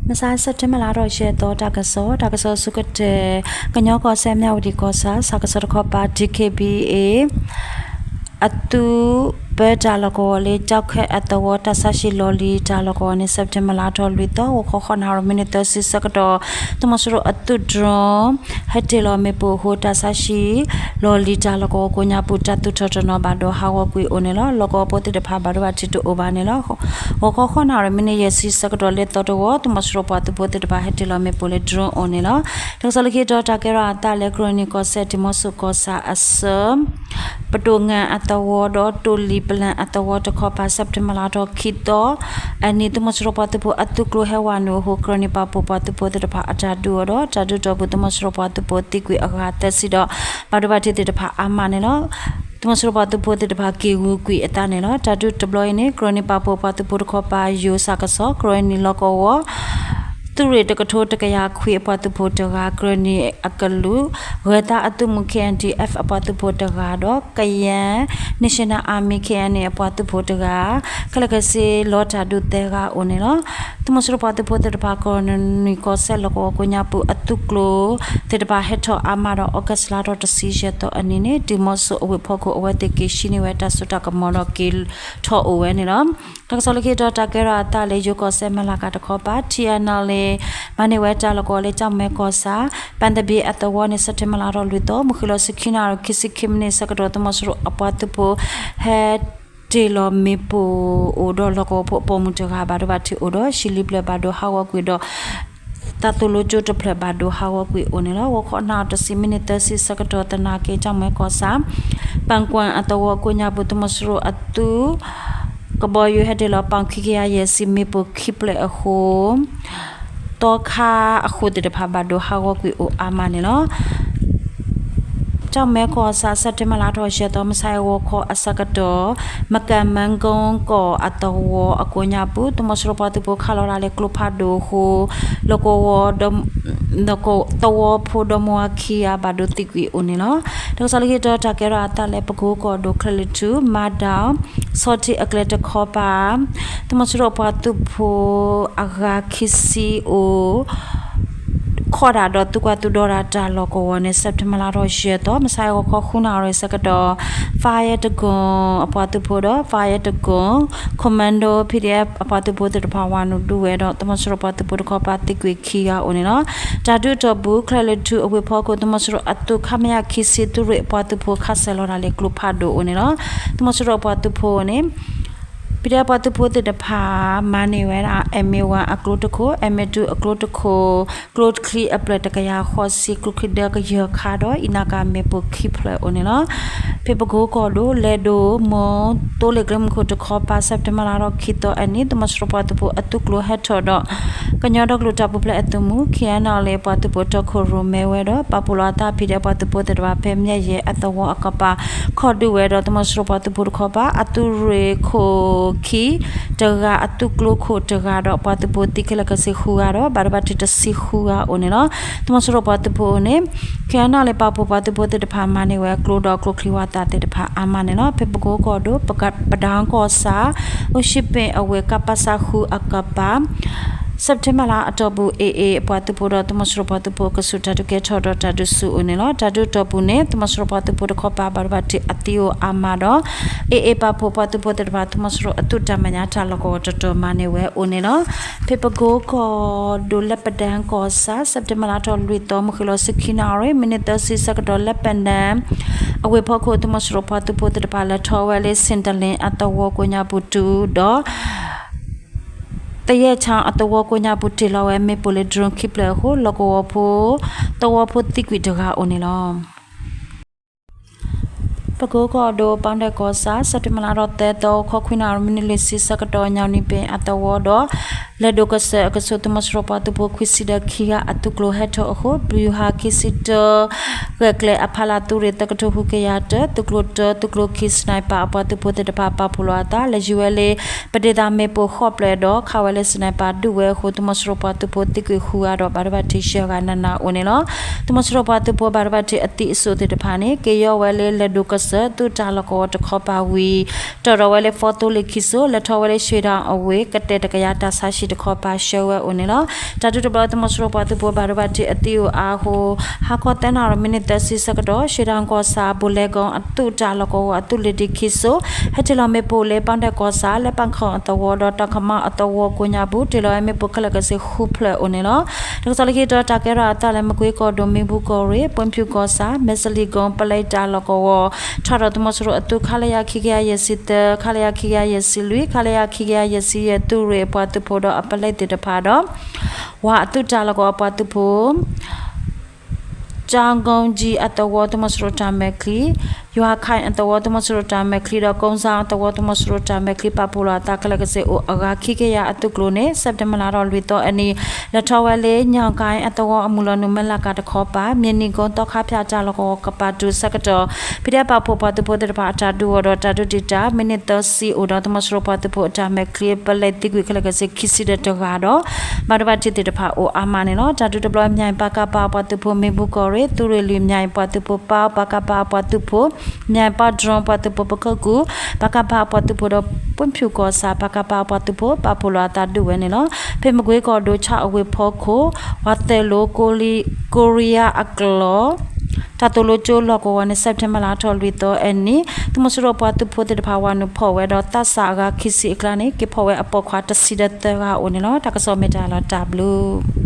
မဆါ September လါထီၣ်ယဲၢ်သီ တၢ်ကစီၣ်, တၢ်ကစီၣ်အဆိကတၢၢ်, ကညီကီၢ်စဲၣ် မၠၣ်ဝတံၣ်ကီၢ်ဆၣ် စးကစီၣ်တခီပၤ ဒံၣ်ခ့ၣ်ဘံၣ်အ့ၣ် အသုးပၢတၢ်လီၢ်ကဝီၤလၢ ကၠီခဲအသဝီ တၢ်ဆါဟံၣ်လီၢ်လံၤတၢ်လီၢ်ကဝီၤန့ၣ် September လါထီၣ်လွံၢ်သီ ဂီၤခီဃိးနၣ်ရံၣ် မံးနံးသၢဆံဆၢကတီၢ် သုးမီၤစိရိၤအသုး drone ဟဲတ့ၢ်လီၤမ့ၣ်ပိၢ်အဃိ တၢ်ဆါဟံၣ်လီၢ်လံၤတၢ်လီၢ်ကဝီၤကိးညါပူၤ တၢ်သူၣ်ထီၣ်တနီၤဘၣ်ဒိဟးဂီၤကွံာ်အိၣ်န့ၣ်လီၤ. လီၢ်ကဝီၤဖိသ့ၣ်တဖၣ်ဘၣ်ဒိဘၣ်ထံးတအိၣ်ဘၣ်န့ၣ်လီၤ. ဂီၤခီဃိးနၣ်ရံၣ် မံးနံးယဲၢ်ဆံဆၢကတီၢ်လၢသီတဝီ သုးမီၤစိရိၤပှၤသုးဖိသ့ၣ်တဖၣ်ဟဲတ့ၢ်လီၤမ့ၣ်ပိၢ်လၢ drone အိၣ်န့ၣ်လီၤ. တၢ်ကစီၣ်လၢခံတီၤ တၢ်ကဲထီၣ်အသးလၢ ကရၢနံၣ်ကီၢ်စဲၣ် ဒံၣ်မိဆိၣ်ကီၢ်ဆၣ်အဆၢ ပဒိၣ်ငါအသဝီဒီး တိၢ်လံၤပလဲၣ်အသဝီတခီပၤ September လါထီၣ်ခံသီအနံၤ သုးမီၤစိရိၤပှၤသုးဖိအသုးကျိၤဟဲဝးနုာ်အဃိ ကရၢနံၣ်ပာ်ဖှိၣ်ပှၤသုးဖိသ့ၣ်တဖၣ်အတၢ်ဒုးအီၤဒီး တၢ်ဒုးတီၢ်ပူၤ သုးမီၤစိရိၤပှၤသုးဖိသံကွံာ်အဂၤသၢဆံဒီး ဘၣ်ဒိဘၣ်ထံးသ့ၣ်တဖၣ်အါမးန့ၣ်လီၤ. သုးမီၤစိရိၤပှၤသုးဖိသ့ၣ်တဖၣ်က့ၤဂုၤကွံာ်အသးန့ၣ်လီၤ. တၢ်ဒုးတဘျီအံၤန့ၣ် ကရၢနံၣ်ပာ်ဖှိၣ်ပှၤသုးဖိတခီပၤ ယိၤစးကစီၣ် ကရၢနံၣ်လီၢ်ကဝီၤ သုးရ့ၣ်တကထိတကယၤခွံအပှၤသုးဖိတဂၤ, ကရၢနံၣ်အကလုာ်ဂဲၤသးအသုးမုၢ် K N D F အပှၤသုးဖိတဂၤဒီး Kayan National Army K N A အပှၤသုးဖိတဂၤ, ခဲလၢာ်ခဲဆ့လီၤတၢ်ဒုးသၢဂၤအိၣ်န့ၣ်လီၤ. သုးမီၤစိရိၤပှၤသုးဖိသ့ၣ်တဖၣ် ကရၢနံၣ်ကီၢ်စဲၣ်လီၢ်ကဝီၤကိးညါပူၤ အသုးကျိၤသ့ၣ်တဖၣ်ဟဲထီၣ်အါမးဒီး August လါထီၣ်တဆံယဲၢ်သီအနံၤန့ၣ် ဒံၣ်မိဆိၣ်အဝ့ၢ်ဖီခိၣ်အဝဲသ့ၣ်က့ၤဆှံန့ၢ်ဝဲတၢ်စိတၢ်ကမီၤဒီးက့ၤထီၣ်အိၣ်ဝဲန့ၣ်လီၤ. တၢ်ကစီၣ်လၢခံတီၤ တၢ်ကဲထီၣ်အသးလၢ ယိၤကီၢ်စဲၣ် မဲၢ်လးကၤတခီပၤ ထံအနၣ်လ့ မၤန့ၢ်ဝဲတၢ်လီၢ်ကဝီၤလၢ ကၠီၣ်မဲကီၢ်ဆၣ် ပၣ်သဘ့အသဝီန့ၣ် September လါထီၣ်လွံၢ်သီ မုၢ်ဃ့ၢ်လီၤဆံခံနၣ်ရံၣ် ခံဆံခံမံးနံးဆၢကတီၢ် သုးမီၤစိရိၤအပှၤသုးဖိ ဟဲတ့ၢ်လီၤမ့ၣ်ပိၢ်အိၣ်ဒီး လီၢ်ကဝီၤဖိအပိာ်မုၣ်တဂၤဘၣ်ဒိဘၣ်ထံးအိၣ်ဒီး ဟံၣ်လွံၢ်ဖျၢၣ်ဘၣ်ဒိဟးဂီၤကွံာ်ဒီး တၢ်သိၣ်လိကၠိတဖျၢၣ်ဘၣ်ဒိဟးဂီၤကွံာ်အိၣ်န့ၣ်လီၤ. ဂီၤခီနၣ်ရံၣ်တဆံမံးနံးသၢဆံဆၢကတီၢ် သနာ်က့ ကၠီၣ်မဲကီၢ်ဆၣ် ပၣ်ကွၣ်အသဝီကိးညါပူၤ သုးမီၤစိရိၤအသုး ကဘီယူၤဟဲတ့ၢ်လီၤ ပီၣ်ခွံကယၤယဲၢ်ဆံ မ့ၣ်ပိၢ်ခံဖျၢၣ်အဃိ သီခါအဃိသ့ၣ်တဖၣ်ဘၣ်ဒိဟးဂီၤကွံာ်အိၣ်အါမးန့ၣ်လီၤ. ကၠီၣ်မဲကီၢ်ဆၣ် September လါထီၣ်ယဲၢ်သီ မုၢ်ဆါအံၤဂီၤခီအဆၢကတီၢ် မကၣ်မၣ်ကိၣ်ကီၢ်အသဝီအကိးညါပူၤ သုးမီၤစိရိၤပှၤသုးဖိခးလီၤဒၣ်လၢကျိဖးဒိၣ်အဃိ လီၢ်ကဝီၤ သဝီဖိဒီမါဝၤခံဂၤဘၣ်ဒိသံကွံာ်အိၣ်န့ၣ်လီၤ. တၢ်ကစီၣ်လၢခံတီၤ တၢ်ကဲထီၣ်အသးလၢ ပကိကီၢ်ဒိၣ် ချဲၣ်လွံၢ်ထူၣ် မၤဒၣ် ဆီထံးအကျဲတခီပၤ သုးမီၤစိရိၤအပှၤသုးဖိအဂၤခံဆံအိၣ် ခိးတၢ်ဒီးသုးကွၢ်သုးဒီတၢ်လီၢ်ကဝီၤန့ၣ် September လါထီၣ်ယဲၢ်သီ မုၢ်ဆါအံၤဂီၤခီဃုနၣ်ရံၣ်ဆၢကတီၢ် fire တကိၣ်အပှၤသုးဖိဒီး fire တကိၣ် commando PDF အပှၤသုးဖိသ့ၣ်တဖၣ်ဝးနုာ်ဒုးဝဲဒီး သုးမီၤစိရိၤပှၤသုးဖိတခီပၤသံကွံာ်ခံဂၤအိၣ်န့ၣ်လီၤ. တၢ်ဒုးတီၢ်ပူၤ ချဲၣ်လွံၢ်ထူၣ်အဝ့ၢ်ဖီခိၣ် သုးမီၤစိရိၤအသုး ခမရ ခံဆံ သုးရ့ၣ်အပှၤသုးဖိခးစဲၤလီၤဒၣ်လၢကျိဖးဒိၣ်အိၣ်န့ၣ်လီၤ. သုးမီၤစိရိၤအပှၤသုးဖိန့ၣ် PDF ပှၤသုးဖိသ့ၣ်တဖၣ် မၤန့ၢ်ဝဲဒၣ် MA one အကျိတခိၣ်, MA two အကျိတခိၣ်, ကျိချံအဖျၢၣ်တကယၤဃိးဆံ, ကျိချံဒၢကယၢၤခါဒီး အံၤနၢ်ကၣ်မ့ၣ်ပိၢ်ခံဖျၢၣ်အိၣ်န့ၣ်လီၤ. ဖဲပကိကီၢ်ဒိၣ် လဲၤဒိၣ် မိၢ်သိလ့ၣ်ကျဲမုၢ်ခိၣ်တခီပၤ September လါထီၣ်ခံသီအနံၤ သုးမီၤစိရိၤပှၤသုးဖိအသုးကျိၤဟဲထီၣ်ဒီး ကညီဒီကလုာ်တၢ်ပူၤဖျဲးအသုးမုၢ် KNLA အပှၤသုးဖိတီခိၣ်ရိၣ်မဲဝဲဒီး ပာ်ဖှိၣ်လီၤအသး PDF ပှၤသုးဖိသ့ၣ်တဖၣ် ဖဲမၠဲၣ်ယဲၢ်အသဝီအကပၤ ခိးဒုးဝဲဒီး သုးမီၤစိရိၤပှၤသုးဖိတခီပၤ အသုးရ့ၣ်ခိၣ်ခံတဂၤ အသုးကျိခိၣ်တဂၤဒီး ပှၤသုးဖိသံခဲလၢာ်ခဲဆ့ဃုဂၤဒီး ဘၣ်ဒိဘၣ်ထံးတဆံဃုဂၤအိၣ်န့ၣ်လီၤ. သုးမီၤစိရိၤပှၤသုးဖိန့ၣ် KNLA ပာ်ဖှိၣ်ပှၤသုးဖိသ့ၣ်တဖၣ် မၤန့ၢ်ဝဲကျိဒီးကျိချံဝါသၣ်သ့ၣ်တဖၣ်အါမးန့ၣ်လီၤ. ဖဲပကိကီၢ်ဒိၣ် ပဒၣ်ကီၢ်ဆၣ် အိၣ်ၡံပ့ၣ်အဝ့ၢ် ကပစၣ်ဃုအကပၤ September လါအတီၢ်ပူၤ AA အပှၤသုးဖိဒီး သုးမီၤစိရိၤပှၤသုးဖိအကဆူး တၢ်ဒုးကဲထီၣ်ဒီးတၢ်ဒုးဆူၣ်အိၣ်န့ၣ်လီၤ. တၢ်ဒုးတီၢ်ပူၤန့ၣ် သုးမီၤစိရိၤပှၤသုးဖိတခီပၤ ဘၣ်ဒိဘၣ်ထံးအသံအိၣ်အါမးဒီး AA ပာ်ဖှိၣ်ပှၤသုးဖိသ့ၣ်တဖၣ် သုးမီၤစိရိၤအသုးတၢ်မဲာ်ညါတၢ်လီၢ်ကဝီၤတတီၤမၤန့ၢ်ဝဲအိၣ်န့ၣ်လီၤ. ဖဲပကိကီၢ်ဒိၣ်လၢပဒၣ်ကီၢ်ဆၣ် September လါထီၣ်လွံၢ်သီ မုၢ်ဃ့ၢ်လီၤဆံခံနၣ်ရံၣ် မံးနံးသၢဆံဆၢကတီၢ် လၢပဒၣ် အဝ့ၢ်ဖီခိၣ် သုးမီၤစိရိၤပှၤသုးဖိသ့ၣ်တဖၣ် လဲၤထီၣ်ဝဲလၢ စ့ၣ်တလ့ၣ်အသဝီကိးညါပူၤတုၤဒီး သယဲၢ်ဆၣ်အသဝီကိးညါပူၤ တ့ၢ်လီၤဝဲမ့ၣ်ပိၢ်လၢ drone ခံဖျၢၣ်အဃိ လီၢ်ကဝီၤဖိ သဝီဖိသံကွံာ်တဂၤအိၣ်န့ၣ်လီၤ. ပကိကီၢ်ဒိၣ် ပီၣ်ဒဲၣ်ကီၢ်ဆၣ် September လါထီၣ်သၢသီ ခီခွံနၣ်ရံၣ် မံးနံးလွံၢ်ဆံဆၢကတီၢ် ညၣ်နံၣ်ပ့ၣ်အသဝီဒီး လဲၤဒိၣ်ကစၢၢ်အကဆူး သုးမီၤစိရိၤပှၤသုးဖိခွံဆံဒီးခံဂၤအသုးကျိၤဟဲထီၣ်အဃိ ဘျူးဟးခံဆံတၢ ဂဲၤကျဲအဖီလာ် သုးရ့ၣ်သၢကထိဃုကယၤတၢ သုးကျိၤတၢ သုးကျိၤခံ sniper အပှၤသုးဖိသ့ၣ်တဖၣ် ပာ်ဖှိၣ်လီၤအသး လဲၤယံၤဝဲလၢ ပဒ့သးမ့ၣ်ပိၢ်ဃိးဖျၢၣ်ဒီး ခးဝဲလၢ sniper ဒုးဝဲအဃိ သုးမီၤစိရိၤပှၤသုးဖိသံကွံာ်ဃုဂၤဒီး ဘၣ်ဒိဘၣ်ထံးယဲၢ်ဂၤနးနးအိၣ်န့ၣ်လီၤ. သုးမီၤစိရိၤပှၤသုးဖိ ဘၣ်ဒိဘၣ်ထံးအသံအစိၣ်သ့ၣ်တဖၣ်န့ၣ် က့ၤယီၢ်ဝဲလၢ လဲၤဒိၣ်က စၢၤ သုးတၢ်လီၢ်ကဝီၤတခီပၤဝံၤ တီၢ်ထီၣ်ဝဲလၢ four သိလ့ၣ်ခံစိ လဲၤထီၣ်ဝဲလၢ ရွှေတောင် အဝ့ၢ် ကတဲာ်တကယၤတၢ်ဆါဟံၣ်တခီပၤ ဆှၢဝဲအိၣ်န့ၣ်လီၤ. တၢ်ဒုးတဘျီ သုးမီၤစိရိၤပှၤသုးဖိ ဘၣ်ဒိဘၣ်ထံးအသံအိၣ်အါအဃိ ဟါခီသၢနၣ်ရံၣ် မံးနံးသၢဆံဆၢကတီၢ် ရွှေတောင် ကီၢ်ဆၣ် ဘူလဲကုန်း အသုးတၢ်လီၢ်ကဝီၤအသုးလ့ၣ်ဒံၣ်ခံစိ ဟဲတ့ၢ်လီၤမ့ၣ်ပိၢ်လၢ ပီၣ်ဒဲၣ်ကီၢ်ဆၣ် လၢပၣ်ခၢၣ်အသဝီဒီး တၢ်ခမါအသဝီကိးညါပူၤ တ့ၢ်လီၤဝဲမ့ၣ်ပိၢ်ခဲလၢာ်ကစ့ၢ်ဃုဖျၢၣ်အိၣ်န့ၣ်လီၤ. တၢ်ကစီၣ်လၢခံတီၤ တၢ်ကဲထီၣ်အသးလၢ မကွ့ကီၢ်ဒိၣ် မ့ၣ်ဘူၣ်ကီၢ်ရ့ၣ် ပွင့်ဖြူကီၢ်ဆၣ် မဲစလံကုန်း ပလဲတၢ်လီၢ်ကဝီၤ ထီၣ်ဒီးသုးမီၤစိရိၤအသုး ခလရ ခံကယၤယဲၢ်ဆံသၢ ခလရ ခံကယၤယဲၢ်ဆံလွံၢ် ခလရ ခံကယၤယဲၢ်ဆံယဲၢ် သုးရ့ၣ်အပှၤသုးဖိဒီးအပလဲသ့ၣ်တဖၣ်ဒီး ဝၤအသုးတၢ်လီၢ်ကဝီၤအပှၤသုးဖိ ကၠီကုန်းကြီး အသဝီ သုးမီၤစိရိၤတၢ်မဲာ်ချံ, ယွၤခၢၣ်အသဝီ သုးမီၤစိရိၤတၢ်မဲာ်ချံဒီး ကုန်းဆန်း အသဝီ သုးမီၤစိရိၤတၢ်မဲာ်ချံ ပာ်ဖှိၣ်လီၤအသးခဲလၢာ်ကစ့ၢ်အိၣ်အဂၤခံကယၤအသုးကျိၤန့ၣ် စဲးပထ့ဘၢၣ်လါထီၣ်လွံၢ်သီအနံၤ လဲၤထီၣ်ဝဲလၢ ညောင်ကိုင်း အသဝီအမုၢ်လီၤနုာ် မဲၢ်လးကၣ်တခီပၤ မြေနီကုန်း သီခါဖၠၣ်တၢ်လီၢ်ကဝီၤကပာ်တုၤဆၢကတီၢ် ဖံးဒဲးပာ်ဖှိၣ်ပှၤသုးဖိသ့ၣ်တဖၣ်အတၢ်ဒုးအီၤဒီး တၢ်ဒုးတံာ်တာ် မံးနံးသၢဆံအိၣ်ဒီး သုးမီၤစိရိၤပှၤသုးဖိအတၢ်မဲာ်ချံ ပလဲသံကွံာ်ခဲလၢာ်ကစ့ၢ် ခံဆံဒီးတဂၤဒီး ဘၣ်ဒိဘၣ်ထံးသ့ၣ်တဖၣ်အိၣ်အါမးန့ၣ်လီၤ. တၢ်ဒုးတဘျီ မြိုင် ပကဖ အပှၤသုးဖိ မ့ၣ်ဘူၣ်ကီၢ်ရ့ၣ် သုးရ့ၣ်လွံၢ် မြိုင် ပှၤသုးဖိ ပၢ် ပကဖ အပှၤသုးဖိ မြိုင် ပၢ်ဒြိၣ် ပှၤသုးဖိ ပခိၣ်ကူၣ် ပကဖ အပှၤသုးဖိဒီး ပွင့်ဖြူကီၢ်ဆၣ် ပကဖ အပှၤသုးဖိ ပာ်ဖှိၣ်လီၤအသးဒုးဝဲန့ၣ်လီၤ. ဖဲမကွ့ကီၢ်ဒိၣ် ဆၣ်အဝ့ၢ်ဖီခိၣ် ဝၤသဲၣ်လိၤ ကိရံယါအကျိာ် တၢ်သိၣ်လိကၠိလီၢ်ကဝီၤန့ၣ် စဲးပထ့ဘၢၣ်လါထီၣ်လွံၢ်သီအနံၤ သုးမီၤစိရိၤပှၤသုးဖိသ့ၣ်တဖၣ် ဝၤနုာ်ဖီၣ်ဝဲဒီး သးစၢ်အဂၤခံဆံအကျါန့ၣ် က့ၤဖီၣ်ဝဲအပိာ်ခွါတဆံဒီးသၢဂၤအိၣ်န့ၣ်လီၤ. တၢ်ကစီၣ်မ့ၢ်တၢ်လီၤတၢ်ဘျုး